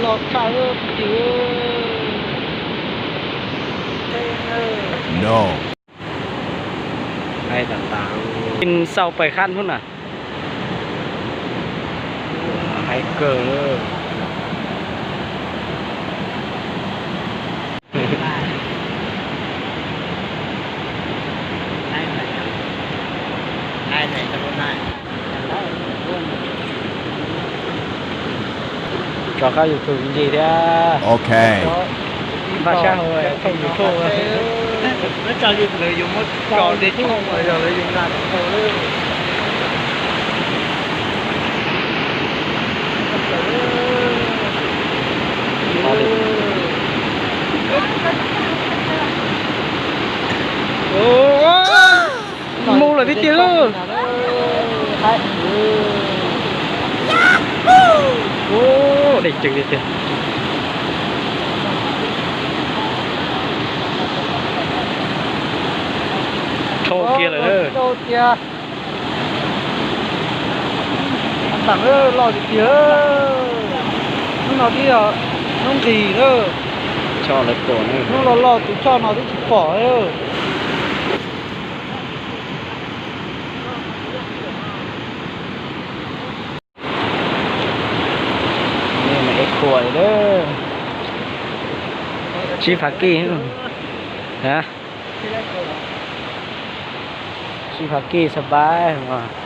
Los tshaj. No. Sau pais khab hnub na. Hais kawg. Tso qab YouTube ntsis thiab. Ok. Npaj sab hauv thooj YouTube. Mus lawm tiag tiag. Dej tsawv tiag tiag. Dhau kiag lawm. Tam loj tiag tiag. Hnub no twb yog hnub nqis na. Hnub los loj tus choj no twb tsis pom. Tsib phav kij, tsib phav kij xab pab.